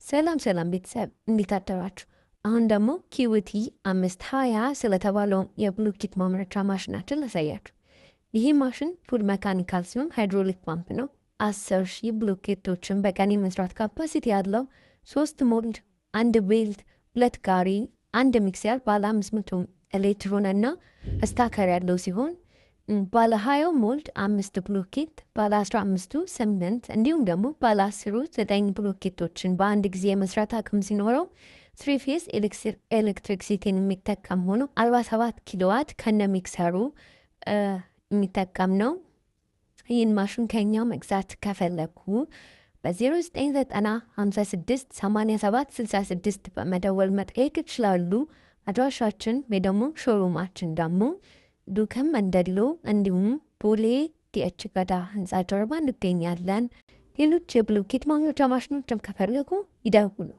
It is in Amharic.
ሰላም ሰላም ቤተሰብ፣ እንዴት አደራችሁ? አሁን ደግሞ QT 520 ስለተባለው የብሎኬት ማምረቻ ማሽናችን ላሳያችሁ። ይህ ማሽን full mechanical ሲሆን hydraulic pump ነው። 10,000 ብሎኬቶችን በቀን የመስራት capacity ያለው፣ ሶስት mold፣ አንድ belt፣ ሁለት ጋሪ፣ አንድ mixer፣ ባለ 500 ሊትሩን እና stacker ያለው ሲሆን ባለ 20ው mold አምስት ብሎኬት፣ ባለ 15ቱ ስምንት እንዲሁም ደግሞ ባለ 10ሩ ዘጠኝ ብሎኬቶችን በአንድ ጊዜ የመስራት አቅም ሲኖረው three phase electricity ን የሚጠቀም ሆኖ 47 ኪሎዋት ከነ mixer ኡ የሚጠቀም ነው። ይህን ማሽን ከኛ መግዛት ከፈለጉ በ0990 56 87 66 በመደወል መጠየቅ ይችላሉ። አድራሻችን ወይ ደግሞ showroom ኣችን ደግሞ ዱከም መንደሎ እንዲሁም ቦሌ ዲኤች ገዳ ህንፃ ጀርባ እንገኛለን። ሌሎች የብሎኬት ማምረቻ ማሽኖችም ከፈለጉ ይደውሉ።